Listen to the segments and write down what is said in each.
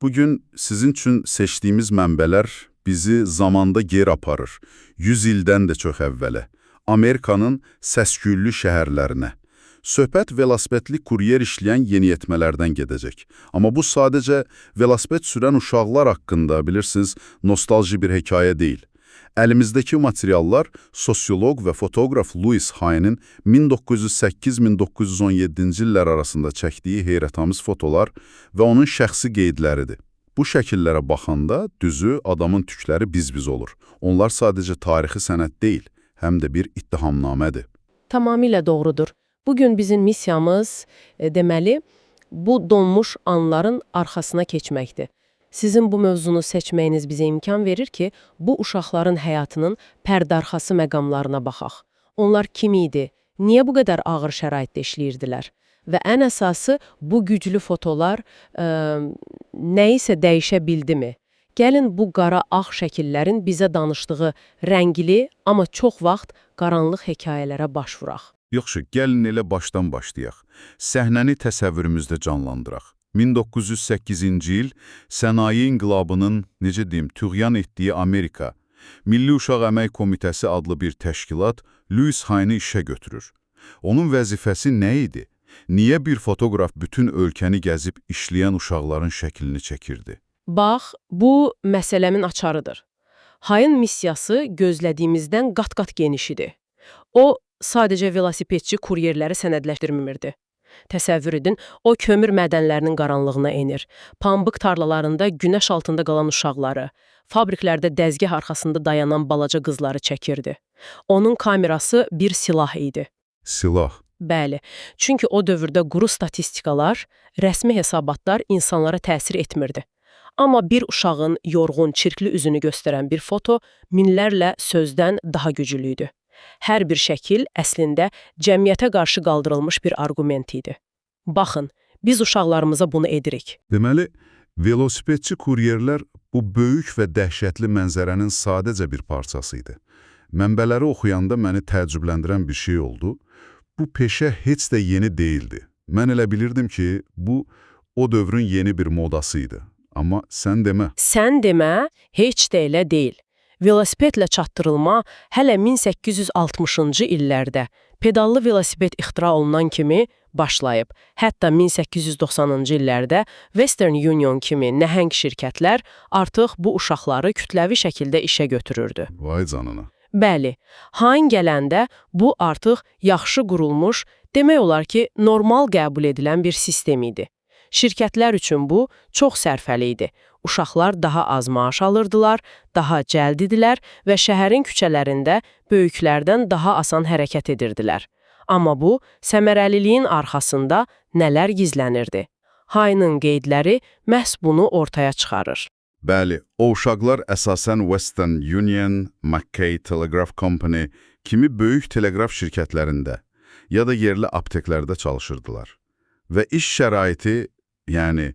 Bugün sizin üçün seçdiyimiz mənbələr bizi zamanda geri aparır. 100 ildən də çox əvvələ. Amerikanın səs-küylü şəhərlərinə. Söhbət velosipedli kuryer işləyən yeniyetmələrdən gedəcək. Amma bu sadəcə velosiped sürən uşaqlar haqqında, bilirsiniz, nostalji bir hekayə deyil. Əlimizdəki materiallar sosioloq və fotoqraf Louis Hay'nin 1908-1917-ci illər arasında çəkdiyi heyrətamiz fotolar və onun şəxsi qeydləridir. Bu şəkillərə baxanda düzü adamın tükləri biz-biz olur. Onlar sadəcə tarixi sənəd deyil, həm də bir ittihamnamədir. Tamamilə doğrudur. Bugün bizim missiyamız, deməli, bu donmuş anların arxasına keçməkdir. Sizin bu mövzunu seçməyiniz bizə imkan verir ki, bu uşaqların həyatının pərdarxası məqamlarına baxaq. Onlar kim idi? Niyə bu qədər ağır şəraitdə işləyirdilər? Və ən əsası bu güclü fotolar nəyisə dəyişə bildimi? Gəlin bu qara-ağ şəkillərin bizə danışdığı rəngli, amma çox vaxt qaranlıq hekayələrə baş vuraq. Yaxşı, gəlin elə başdan başlayaq. Səhnəni təsəvvürümüzdə canlandıraq. 1908-ci il sənaye inqilabının, necə deyim, tüğyan etdiyi Amerika, Milli Uşaq Əmək Komitəsi adlı bir təşkilat Louis Hay'ını işə götürür. Onun vəzifəsi nə idi? Niyə bir fotoqraf bütün ölkəni gəzib işləyən uşaqların şəklini çəkirdi? Bax, bu məsələmin açarıdır. Hayın missiyası gözlədiyimizdən qat-qat geniş idi. O, sadəcə velosipedçi kuryerləri sənədləşdirmirdi. Təsəvvür edin, o kömür mədənlərinin qaranlığına enir. Pambıq tarlalarında günəş altında qalan uşaqları, fabriklərdə dəzgah arxasında dayanan balaca qızları çəkirdi. Onun kamerası bir silah idi. Silah. Bəli, çünki o dövrdə quru statistikalar, rəsmi hesabatlar insanlara təsir etmirdi. Amma bir uşağın yorğun, çirkli üzünü göstərən bir foto minlərlə sözdən daha güclü idi. Hər bir şəkil əslində cəmiyyətə qarşı qaldırılmış bir arqument idi. Baxın, biz uşaqlarımıza bunu edirik. Deməli, velosipedçi kuryerlər bu böyük və dəhşətli mənzərənin sadəcə bir parçasıydı. Mənbələri oxuyanda məni təəccübləndirən bir şey oldu. Bu peşə heç də yeni deyildi. Mən elə bilirdim ki, bu o dövrün yeni bir modası idi. Amma sən demə. Sən demə, heç də elə deyil. Velosipedlə çatdırılma hələ 1860-cı illərdə pedallı velosiped ixtira olunan kimi başlayıb. Hətta 1890-cı illərdə Western Union kimi nəhəng şirkətlər artıq bu uşaqları kütləvi şəkildə işə götürürdü. Vay canına. Bəli, Hain gələndə bu artıq yaxşı qurulmuş, demək olar ki, normal qəbul edilən bir sistem idi. Şirkətlər üçün bu çox sərfəli idi. Uşaqlar daha az maaş alırdılar, daha cəld idilər və şəhərin küçələrində böyüklərdən daha asan hərəkət edirdilər. Amma bu, səmərəliliyin arxasında nələr gizlənirdi? Hayının qeydləri məhz bunu ortaya çıxarır. Bəli, o uşaqlar əsasən Western Union, Mackay Telegraph Company kimi böyük teleqraf şirkətlərində ya da yerli apteklərdə çalışırdılar. Və iş şəraiti, yəni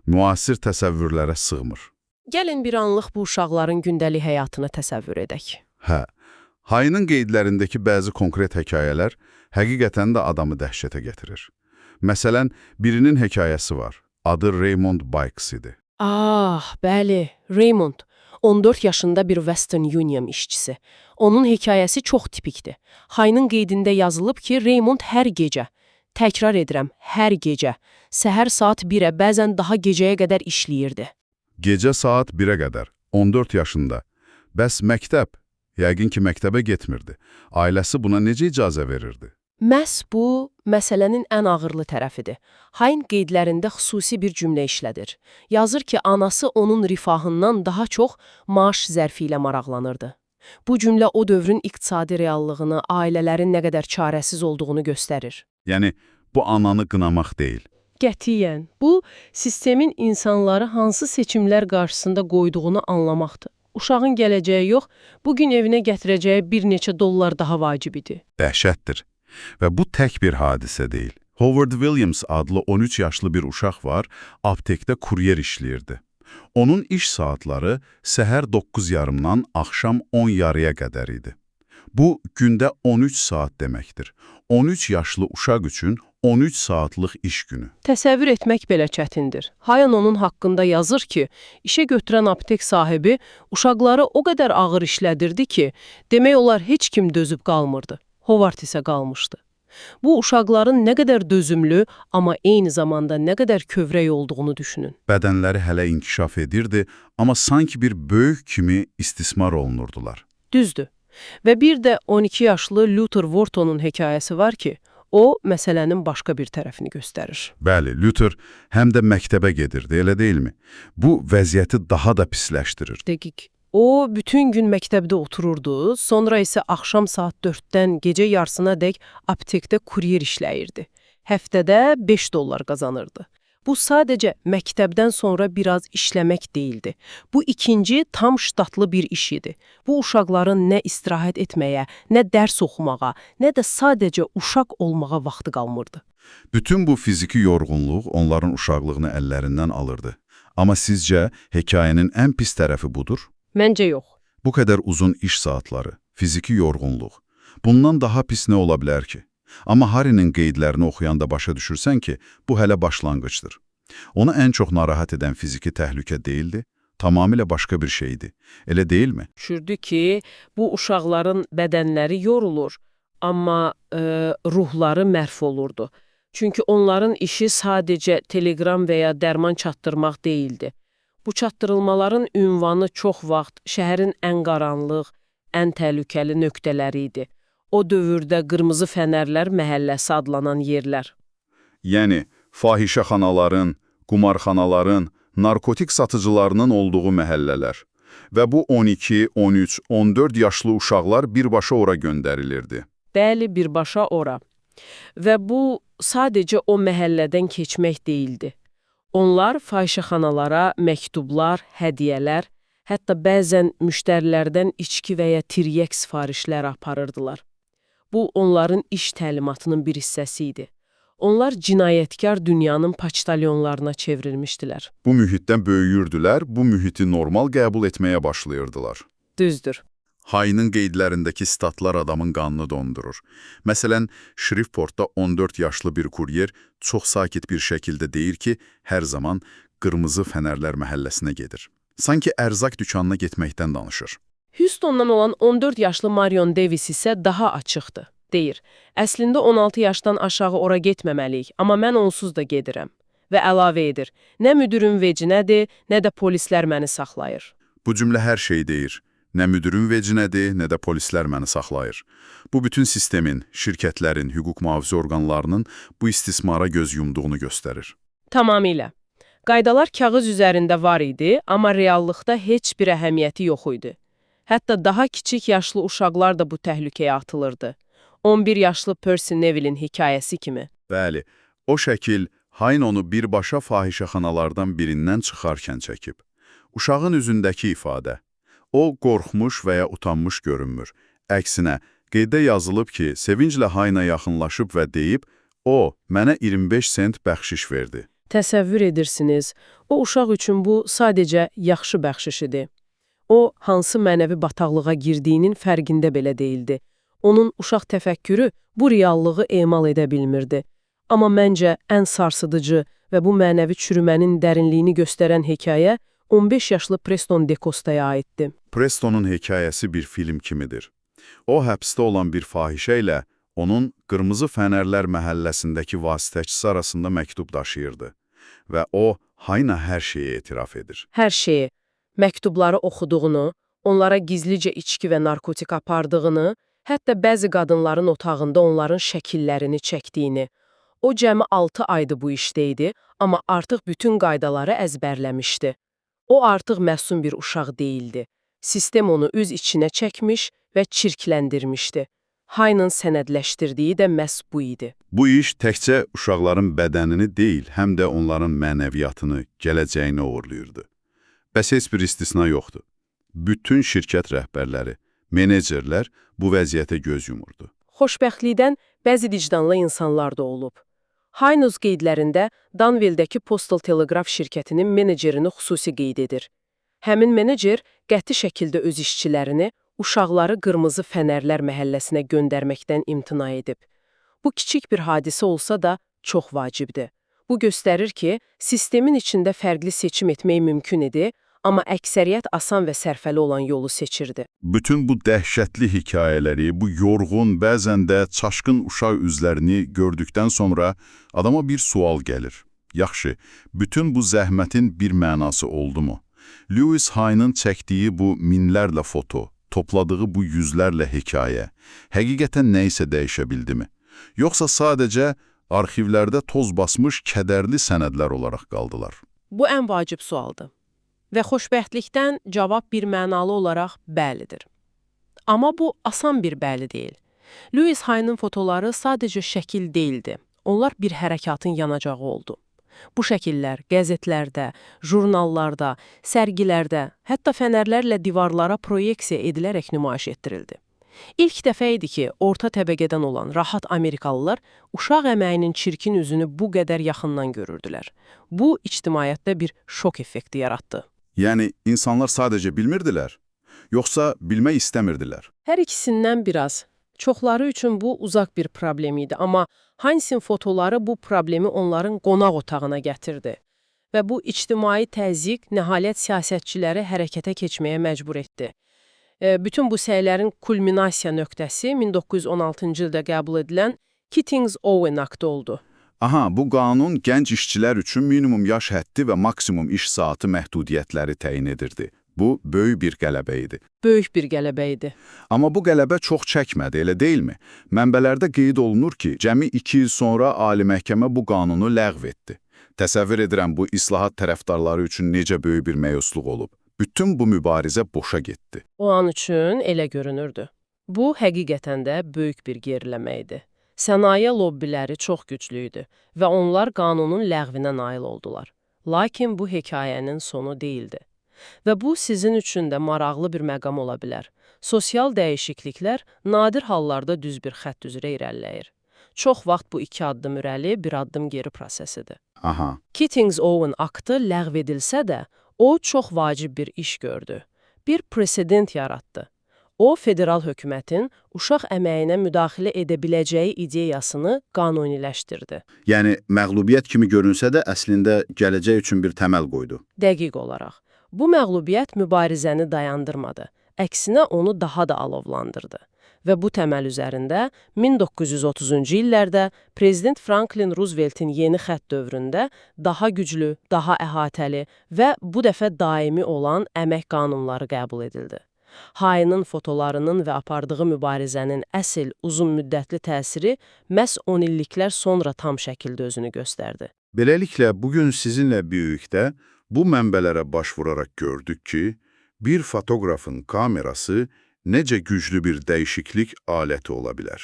müasir təsəvvürlərə sığmır. Gəlin bir anlıq bu uşaqların gündəlik həyatını təsəvvür edək. Hə, Hayının qeydlərindəki bəzi konkret hekayələr həqiqətən də adamı dəhşətə gətirir. Məsələn, birinin hekayəsi var. Adı Raymond Bikes idi. Ah, bəli, Raymond. 14 yaşında bir Western Union işçisi. Onun hekayəsi çox tipikdir. Hayının qeydində yazılıb ki, Raymond hər gecə, təkrar edirəm, hər gecə, səhər saat 1-ə, bəzən daha gecəyə qədər işləyirdi. Gecə saat 1-ə qədər, 14 yaşında. Bəs məktəb? Yəqin ki, məktəbə getmirdi. Ailəsi buna necə icazə verirdi? Məhz bu, məsələnin ən ağırlı tərəfidir. Hayn qeydlərində xüsusi bir cümlə işlədir. Yazır ki, anası onun rifahından daha çox maaş zərfi ilə maraqlanırdı. Bu cümlə o dövrün iqtisadi reallığını, ailələrin nə qədər çarəsiz olduğunu göstərir. Yəni, bu ananı qınamaq deyil. Qətiyyən. Bu, sistemin insanları hansı seçimlər qarşısında qoyduğunu anlamaqdır. Uşağın gələcəyi yox, bugün evinə gətirəcəyi bir neçə dollar daha vacib idi. Dəhşətdir. Və bu tək bir hadisə deyil. Howard Williams adlı 13 yaşlı bir uşaq var, aptekdə kuryer işləyirdi. Onun iş saatları səhər 9:30-dan axşam 10:30-ya qədər idi. Bu, gündə 13 saat deməkdir. 13 yaşlı uşaq üçün 13 saatlıq iş günü. Təsəvvür etmək belə çətindir. Hayan onun haqqında yazır ki, işə götürən aptek sahibi uşaqları o qədər ağır işlədirdi ki, demək olar heç kim dözüb qalmırdı. Howard isə qalmışdı. Bu uşaqların nə qədər dözümlü, amma eyni zamanda nə qədər kövrək olduğunu düşünün. Bədənləri hələ inkişaf edirdi, amma sanki bir böyük kimi istismar olunurdular. Düzdür. Və bir də 12 yaşlı Luther Wharton'un hekayəsi var ki, o məsələnin başqa bir tərəfini göstərir. Bəli, Luther həm də məktəbə gedirdi, elə deyilmi? Bu vəziyyəti daha da pisləşdirir. Dəqiq. O bütün gün məktəbdə otururdu, sonra isə axşam saat 4-dən gecə yarısına dək aptekdə kuryer işləyirdi. Həftədə 5 dollar qazanırdı. Bu sadəcə məktəbdən sonra biraz işləmək deyildi. Bu ikinci tam ştatlı bir iş idi. Bu uşaqların nə istirahət etməyə, nə dərs oxumağa, nə də sadəcə uşaq olmağa vaxtı qalmırdı. Bütün bu fiziki yorğunluq onların uşaqlığını əllərindən alırdı. Amma sizcə hekayənin ən pis tərəfi budur? Məncə yox. Bu qədər uzun iş saatları, fiziki yorğunluq. Bundan daha pis nə ola bilər ki? Amma Harry'nin qeydlərini oxuyanda başa düşürsən ki, bu hələ başlanğıcdır. Onu ən çox narahat edən fiziki təhlükə deyildi, tamamilə başqa bir şeydi. Elə deyilmi? Düşürdü ki, bu uşaqların bədənləri yorulur, amma ruhları mərf olurdu. Çünki onların işi sadəcə teleqram və ya dərman çatdırmaq deyildi. Bu çatdırılmaların ünvanı çox vaxt şəhərin ən qaranlıq, ən təhlükəli nöqtələri idi. O dövrdə Qırmızı Fənərlər məhəlləsi adlanan yerlər. Yəni, fahişəxanaların, qumarxanaların, narkotik satıcılarının olduğu məhəllələr. Və bu 12, 13, 14 yaşlı uşaqlar birbaşa ora göndərilirdi. Bəli, birbaşa ora. Və bu sadəcə o məhəllədən keçmək deyildi. Onlar fahişəxanalara məktublar, hədiyyələr, hətta bəzən müştərilərdən içki və ya tiryək sifarişlər aparırdılar. Bu, onların iş təlimatının bir hissəsi idi. Onlar cinayətkar dünyanın poçtalyonlarına çevrilmişdilər. Bu mühitdən böyüyürdülər, bu mühiti normal qəbul etməyə başlayırdılar. Düzdür. Hayının qeydlərindəki statlar adamın qanını dondurur. Məsələn, Shriveportda 14 yaşlı bir kuryer çox sakit bir şəkildə deyir ki, hər zaman Qırmızı Fənərlər məhəlləsinə gedir. Sanki ərzaq dükanına getməkdən danışır. Houstondan olan 14 yaşlı Marion Davis isə daha açıqdır. Deyir, əslində 16 yaşdan aşağı ora getməməliyik, amma mən onsuz da gedirəm. Və əlavə edir, nə müdürün vecinədir, nə də polislər məni saxlayır. Bu cümlə hər şeyi deyir. Nə müdürün vecinədir, nə də polislər məni saxlayır. Bu bütün sistemin, şirkətlərin, hüquq mühafizə orqanlarının bu istismara göz yumduğunu göstərir. Tamamilə. Qaydalar kağız üzərində var idi, amma reallıqda heç bir əhəmiyyəti yox idi. Hətta daha kiçik yaşlı uşaqlar da bu təhlükəyə atılırdı. 11 yaşlı Percy Neville'in hekayəsi kimi. Bəli, o şəkil Hayn onu birbaşa fahişəxanalardan birindən çıxarkən çəkib. Uşağın üzündəki ifadə. O, qorxmuş və ya utanmış görünmür. Əksinə, qeydə yazılıb ki, sevinclə Hayna yaxınlaşıb və deyib, o, mənə 25 sent bəxşiş verdi. Təsəvvür edirsiniz, o uşaq üçün bu sadəcə yaxşı bəxşiş idi. O, hansı mənəvi bataqlığa girdiyinin fərqində belə deyildi. Onun uşaq təfəkkürü bu reallığı emal edə bilmirdi. Amma məncə ən sarsıdıcı və bu mənəvi çürümənin dərinliyini göstərən hekayə 15 yaşlı Preston DeCosta'ya aiddir. Preston'un hekayəsi bir film kimidir. O, həbsdə olan bir fahişə ilə onun Qırmızı Fənərlər məhəlləsindəki vasitəçisi arasında məktub daşıyırdı. Və o, Hayna hər şeyi etiraf edir. Hər şeyi, məktubları oxuduğunu, onlara gizlicə içki və narkotik apardığını, hətta bəzi qadınların otağında onların şəkillərini çəkdiyini. O cəmi 6 aydı bu işdə idi, amma artıq bütün qaydaları əzbərləmişdi. O artıq məsum bir uşaq deyildi. Sistem onu öz içinə çəkmiş və çirkləndirmişdi. Haynın sənədləşdirdiyi də məhz bu idi. Bu iş təkcə uşaqların bədənini deyil, həm də onların mənəviyyatını, gələcəyini oğurlayırdı. Bəs heç bir istisna yoxdur. Bütün şirkət rəhbərləri, menecerlər bu vəziyyətə göz yumurdu. Xoşbəxtlikdən bəzi vicdanlı insanlar da olub. Haynuz qeydlərində Danvildəki Postal Telegraph şirkətinin menecerini xüsusi qeyd edir. Həmin menecer qəti şəkildə öz işçilərini uşaqları Qırmızı Fənərlər məhəlləsinə göndərməkdən imtina edib. Bu kiçik bir hadisə olsa da çox vacibdir. Bu göstərir ki, sistemin içində fərqli seçim etmək mümkün idi, amma əksəriyyət asan və sərfəli olan yolu seçirdi. Bütün bu dəhşətli hekayələri, bu yorğun, bəzən də çaşqın uşaq üzlərini gördükdən sonra adama bir sual gəlir. Yaxşı, bütün bu zəhmətin bir mənası oldu mu? Lewis Hine'ın çəkdiyi bu minlərlə foto, topladığı bu yüzlərlə hekayə, həqiqətən nə isə dəyişə bildi mi? Yoxsa sadəcə arxivlərdə toz basmış kədərli sənədlər olaraq qaldılar? Bu ən vacib sualdır. Və xoşbəxtlikdən cavab bir mənalı olaraq bəlidir. Amma bu asan bir bəli deyil. Lewis Hine'ın fotoları sadəcə şəkil deyildi. Onlar bir hərəkatın yanacağı oldu. Bu şəkillər qəzetlərdə, jurnallarda, sərgilərdə, hətta fənərlərlə divarlara proyeksiya edilərək nümayiş etdirildi. İlk dəfə idi ki, orta təbəqədən olan rahat Amerikalılar uşaq əməyinin çirkin üzünü bu qədər yaxından görürdülər. Bu, ictimaiyyətdə bir şok effekti yaratdı. Yəni insanlar sadəcə bilmirdilər, yoxsa bilmək istəmirdilər? Hər ikisindən biraz. Çoxları üçün bu uzaq bir problem idi, amma Heinzin fotoları bu problemi onların qonaq otağına gətirdi. Və bu ictimai təzyiq nəhayət siyasətçiləri hərəkətə keçməyə məcbur etdi. Bütün bu səylərin kulminasiya nöqtəsi 1916-cı ildə qəbul edilən Keating-Owen aktı oldu. Aha, bu qanun gənc işçilər üçün minimum yaş həddi və maksimum iş saatı məhdudiyyətləri təyin edirdi. Bu, böyük bir qələbə idi. Böyük bir qələbə idi. Amma bu qələbə çox çəkmədi, elə deyilmi? Mənbələrdə qeyd olunur ki, cəmi 2 il sonra Ali Məhkəmə bu qanunu ləğv etdi. Təsəvvür edirəm bu islahat tərəfdarları üçün necə böyük bir məyusluq olub. Bütün bu mübarizə boşa getdi. O an üçün elə görünürdü. Bu, həqiqətən də böyük bir geriləmə idi. Sənaye lobbiləri çox güclü idi və onlar qanunun ləğvinə nail oldular. Lakin bu hekayənin sonu deyildi. Və bu sizin üçün də maraqlı bir məqam ola bilər. Sosial dəyişikliklər nadir hallarda düz bir xətt üzrə irəliləyir. Çox vaxt bu iki addım irəli, bir addım geri prosesidir. Aha. Keating-Owen aktı ləğv edilsə də, o çox vacib bir iş gördü. Bir presedent yaratdı. O, federal hökumətin uşaq əməyinə müdaxilə edə biləcəyi ideyasını qanuniləşdirdi. Yəni məğlubiyyət kimi görünsə də əslində gələcək üçün bir təməl qoydu. Dəqiq olaraq. Bu məğlubiyyət mübarizəni dayandırmadı. Əksinə onu daha da alovlandırdı. Və bu təməl üzərində 1930-cu illərdə Prezident Franklin Rooseveltin yeni xətt dövründə daha güclü, daha əhatəli və bu dəfə daimi olan əmək qanunları qəbul edildi. Hayının fotolarının və apardığı mübarizənin əsl uzun müddətli təsiri məhz 10 illiklər sonra tam şəkildə özünü göstərdi. Beləliklə, bugün sizinlə birlikdə bu mənbələrə başvuraraq gördük ki, bir fotoqrafın kamerası necə güclü bir dəyişiklik aləti ola bilər.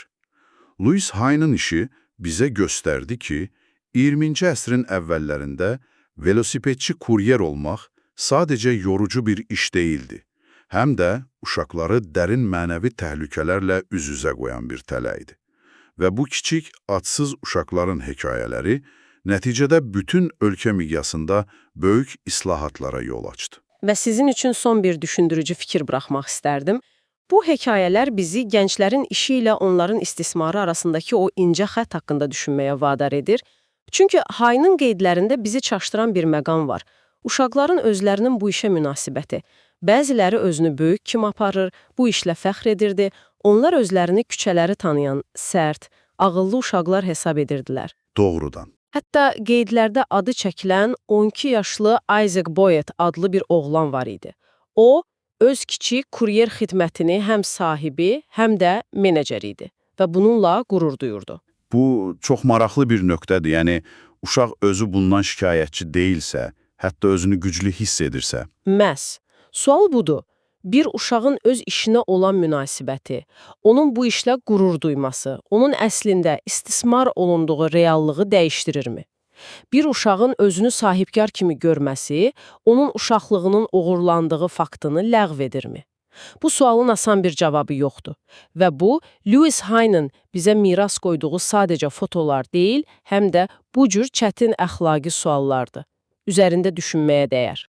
Louis Hine'ın işi bizə göstərdi ki, 20-ci əsrin əvvəllərində velosipedçi kuryer olmaq sadəcə yorucu bir iş deyildi. Həm də uşaqları dərin mənəvi təhlükələrlə üz-üzə qoyan bir tələ idi. Və bu kiçik, adsız uşaqların hekayələri nəticədə bütün ölkə miqyasında böyük islahatlara yol açdı. Və sizin üçün son bir düşündürücü fikir buraxmaq istərdim. Bu hekayələr bizi gənclərin işi ilə onların istismarı arasındakı o incə xətt haqqında düşünməyə vadar edir. Çünki Hayının qeydlərində bizi çaşdıran bir məqam var. Uşaqların özlərinin bu işə münasibəti. Bəziləri özünü böyük kimi aparır, bu işlə fəxr edirdi. Onlar özlərini küçələri tanıyan, sərt, ağıllı uşaqlar hesab edirdilər. Doğrudan. Hətta qeydlərdə adı çəkilən 12 yaşlı Isaac Boyett adlı bir oğlan var idi. O, öz kiçik kuryer xidmətini həm sahibi, həm də meneceri idi və bununla qürur duyurdu. Bu çox maraqlı bir nöqtədir. Yəni uşaq özü bundan şikayətçi deyilsə, hətta özünü güclü hiss edirsə, Məhz. Sual budur. Bir uşağın öz işinə olan münasibəti, onun bu işlə qürur duyması, onun əslində istismar olunduğu reallığı dəyişdirirmi? Bir uşağın özünü sahibkar kimi görməsi, onun uşaqlığının oğurlandığı faktını ləğv edirmi? Bu sualın asan bir cavabı yoxdur. Və bu, Lewis Hine'ın bizə miras qoyduğu sadəcə fotolar deyil, həm də bu cür çətin əxlaqi suallardır. Üzərində düşünməyə dəyər.